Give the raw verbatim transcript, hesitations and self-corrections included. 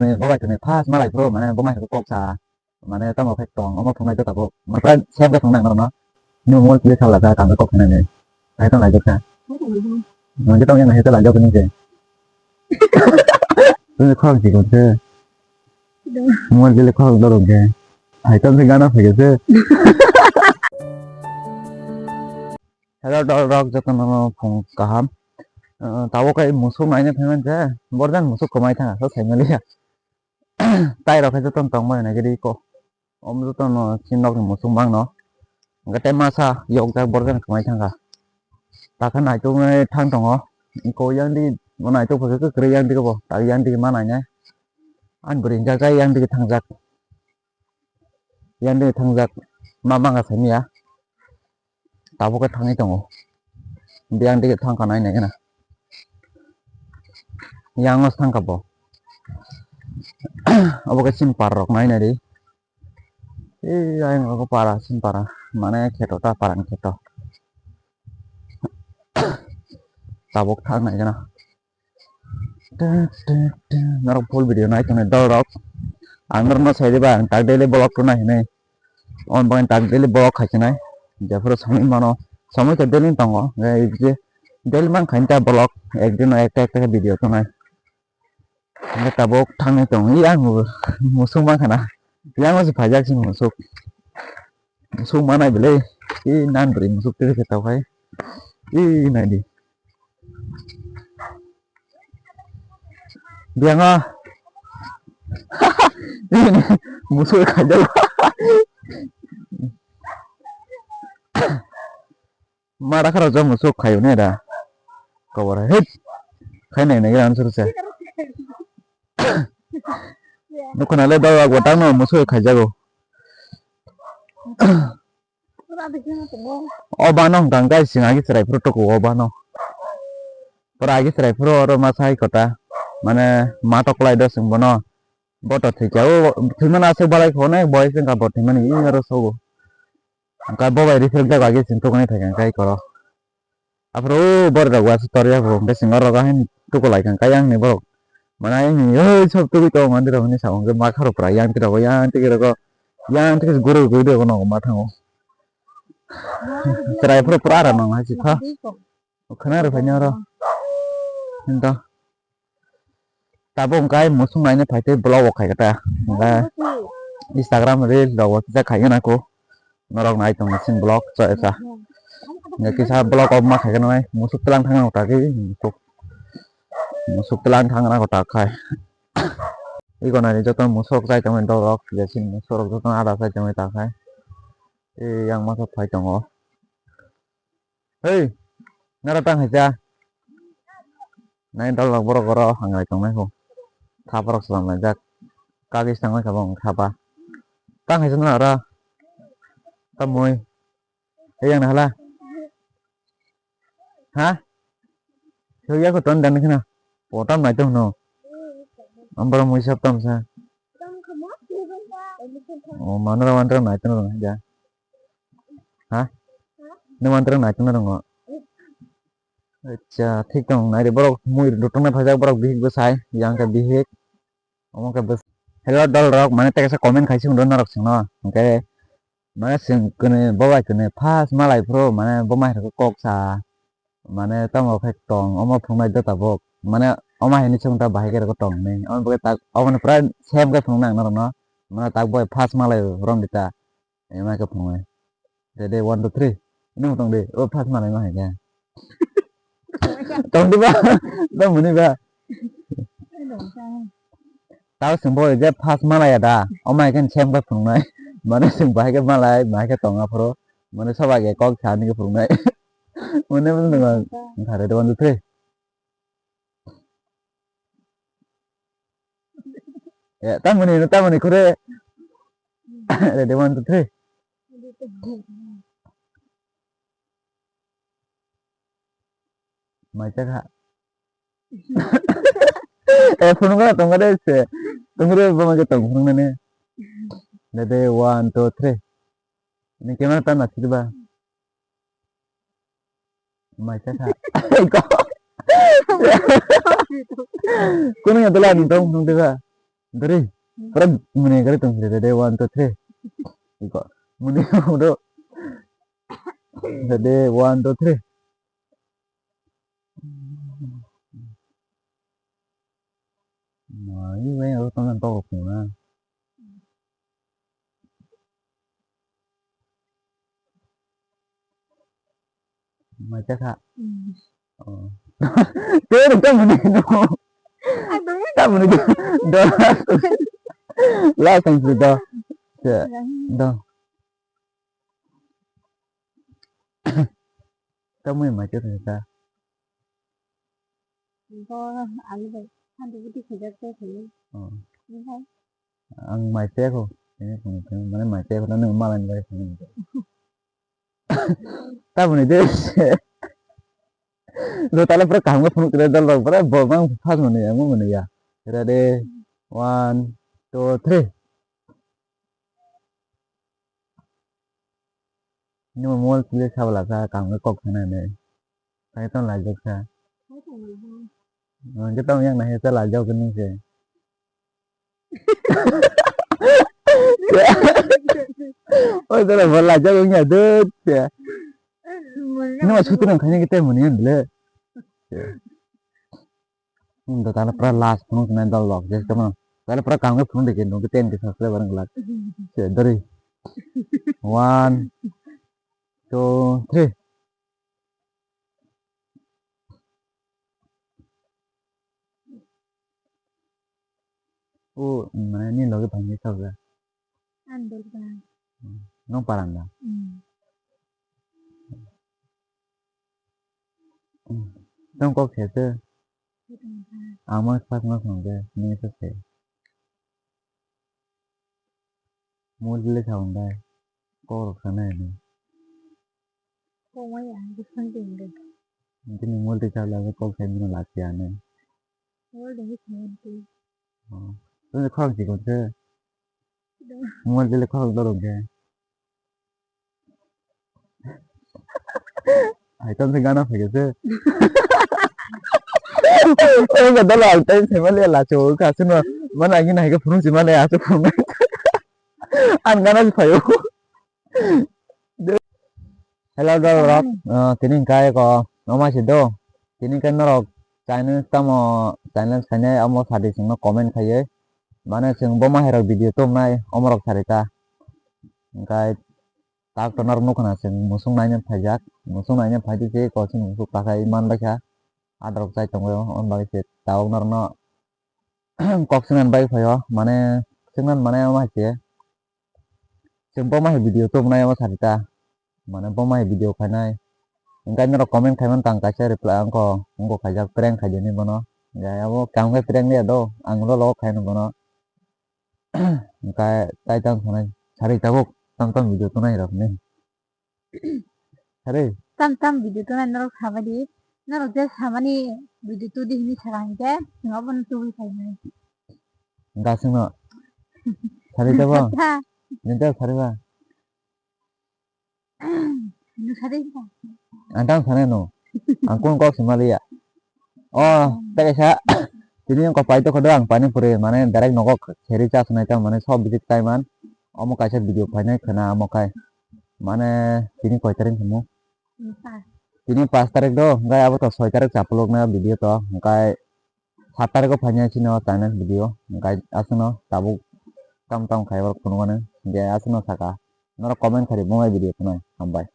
Bo bai tini first malai phuru mane bo mai kok sa. Mane tamo khe tong omo phunai jota bo. Mane sem khe phunai norno. Ni mol kili sala ja tang kok phunai ni. Ai tong lai jokha. Mane tong yang hai ta lai jok ni je. Tini khok ji kon se. Mol kili khok dorong khe. Ai tong khe gana phai se. Hello, dol rok jotono phung kaham. Eh, tabuk kai musuk naina phaiman je, borjan musuk kwmai thanga, so saimaliya. Tai rok khe jotono tongmani nai gidi ko. Om jotono chin nok ni musuk mangno. Hwnkhe tei masa yokjak borjan kwmai thangkha. Takha naituk nai thang tongo. Ko yang di bo naituk phai khe kwrwi yang di bo, tak yang di ma nainai. Ani bwrwi hwnkhe yang di thangjak. Yang di thangjak ma mangkha saimanya. Tabuk khe thangwi tongo. Biyang dige thangkha nai nai kheno. Yang os thangkha bo. Obo khe chini para rok nai nai di. Ei ayang rogo para chini para. Mane kheto ta para ni kheto. Tabuk thang nai kheno. Norok full video nai tongnai dol rok. Ang norokno sai diba, ang tak daily vlog rwnai hinwi. On bagwi tak daily vlog khai khe nai. Jephuru samui mano, samui to daily tongo. Hwnkhe je daily man khai ta vlog, ekdino ekta ekta khe video tongnai. Hwnkhe tabuk thangwi tongo. Yang musuk mankha na. Yang se phaijak sini musuk. Musuk manai belai. Ih, nan bwrwi musuk twi khe tau khai. Ih, nai di. Bianga. Musuk khaijak. Mara khara jo musuk khayo ne da. Kobor hit. Khai nai nai ran sur se. Nukuna le dawa gotang no musuk khaijago. O bano hwnkha hwnkhe sing agi chwrai phuru tuku o bano. Pura agi chwrai phuru oro masa hai kota. Mane ma toklai do chwng bono. Bo to thwikya o thwimano aswk balai kho ne boys wngkha bo thwimani aro sogo. Hwnkhe bo bai refill jago agi chwng tukuni phaikha hwnkhe ai koro. Aphuru o borok rok waisa torya bo hwnkhe chwng oro haino tukulai kha hwnkhe ayang ni borok. Mane ayang ni oi sob tugui tongo mandirok hinwi sa hwnkhe ma kharo pura yang twi rogo yang twi rogo yang twi guro guro nogo ma thango. Chwrai phuru pura ara nang hai si kha. Khwna rw phaini oro. Hinto. Tabuk hwnkhe musuk naina phaitwi vlog o khaikha ta. Hwnkhe Instagram reel rok bo kisa khaigwna kho. Norok nai tongna sini vlog chaya cha. Hwnkhe kisa vlog o ma khaigwna nai musuk twlang thangna kho ta khe musuk. Musuk twlang thangna kho ta khai. Iko nai joto musuk chai tongmani dol rok je sini musuk rok joto ada chai tongmani ta khai. Ei yang masa phai tongo. Hei, nara tang haisa. Nai dol rok borok oro hanglai tongnai ho. Thapa rok swnam laijak. Kagis tangmani kha bong thapa. Tang haisa nara. Tamoi. Hei yang hala. Ha? Hei ya ko ton dan khna. Potam nai tong no. Ambara moi sap tam sa. O manara wandra nai tong no ja. Ha? Nung mantra nai tongna tongo. Acha, thik tong nai de borok mui rwtwng nai phaijak borok bihik bwsai, yang khe bihik. Omo khe bwsai. Hello dol rok, mane tei kaisa comment khai sung norok sung no. Hwnkhe mane sung kwnwi bo bai kwnwi first malai phuru mane bo mai rwkhe kok sa. Mane tamo khe tong omo phunuknai jota bo. Mane omo hai ni sung ta bahai khe rwkhe tong hinwi. Omo bagwi tak omo ni pura same khe phunuknai ang norok no. Mane tak bo first malai rwkhe rwng di ta. Ema khe phunuknai. Ready, one, two, three. Nung tong de. O, first malai ma hai khe. Tong di ba? Tong muni ba? Tao sung bo je first malai ya da. O mai khe sem khe phunuknai. Mane sung bahai khe malai, bahai khe tong aphuru. Mane soba khe kok sa ni khe phunuknai. Mane mane nung ang. Ready, one, two, three. Ya, tamoni, tamoni kore. Ready, one, two, three. Mai chakha. Eh, phone ko tong kade se. Tong kade ba mai tong phone nani. Ready, one, two, three. Ini camera tan na sih ba. Mai chakha. Kono ya dola ni tong phone de ba. Dori. Pura muni gari tong sire de, one, two, three. Iko. Muni do. De, one, two, three. Mai weng ro tong tong ko na. Mai cha kha. Hmm. Oh. Te ro ta muni no. Ado. Ta muni do. Do. La sang su do. Che. Do. Ta mui mai cha kha. Bo alu bai. Ado budi khaja te khaja. Oh. Ni hai. Ang mai pek ho, tini phone khe, mane mai pek ho, nang malai ni bagwi phone khe. Taboni de. Lo tala pura kaham khe phone khe dal rok, pura bo mang phas mani ya, mo mani ya. Ready, one, two, three. Nimo mol kile sabla sa, kaham khe kok sana ne. Sai ton lajak sa. Hingke tamo yang nahe ta lajak khe nung se. Oi, tara bol lajak wngya dut ya. Nima suti nang khanya kita muni yang dile. Nung da tala pra last nung kena dal lok je tamo. Tala pra kang phun de ke nung ten ke subscriber nglak. Se dori. One, two, three. O, mane ni loge bhai ni sabja. Andor ba. Hmm. Nong paranda. Hmm. Hmm. Tong kok se se. Ang ma pas ma khong de, ni se se. Mol dile sa undai. Kok rok sana ni. Kok ma ya, bwswng twi hwnwi. Bini mol twi chala kok sai mano lachiya ne. Mol twi hwnwi. Oh. Tini khorang chikon se. Mol twi le khorang dorong se. Hai ton se gana phai se. Oi ga dala al tai se mali la cho ka suno. Mana agin hai ga phunung si mali asu phunung. An gana phayo. Hello, dol rok. Hmm. Ah, tini hingkai ko, noma si do. Tini hingkai norok channel tamo, channel sainai amo sadi singno comment khaiye. Mane sing bo ma herok video tumnai, omorok sari ta. Hingkai tak to norok nukha na sing musung naina phaijak. Musung naina phaidi se ko sing musuk takhai man baikha. Adrok chai tongo, on bagwi se tabok norokno kok swngnani bagwi phaio. Mane swngnani mane omo hai se. Chwng bo ma hai video tubunai omo sari ta. Mane bo ma hai video khainai. Hingke norok comment khaimani tang kaisa reply wngkho, wngkho khaijak prank khaijani bono. Hingke abo kaham khe prank liya do, ang ulo logo khaino bono. Hingke tai tang sanai, sari tabuk tang tang video tunai rok ni. Sari. Tam tam video tunai norok sabai di. Norok je samani video tudi hini saka hingke, chwng abono tubui khainai. Gasingno. Sari tabo. Kotha. Ninte sari ba. Nusari ka. Ang tang sanai no. Ang kun kok sima liya. Oh, hmm. Tei kaisa. Tini ang kopai to khodo ang pani puri mane direct nogo kheri cha sunai ta mane sob visit kai man. Omo kaisa video phainai khana amo kai. Mane tini koi tarik himo? Tini pas. Tini pas tarik do, hingkai abo to soi tarik chapulok na video to, hingkai sat tariko phainai chini o channel video, hingkai aswkno tabuk tam tam khai borok phunukmani, hingke aswkno saka, norok comment khai di, bo hai video khwnai, hambai.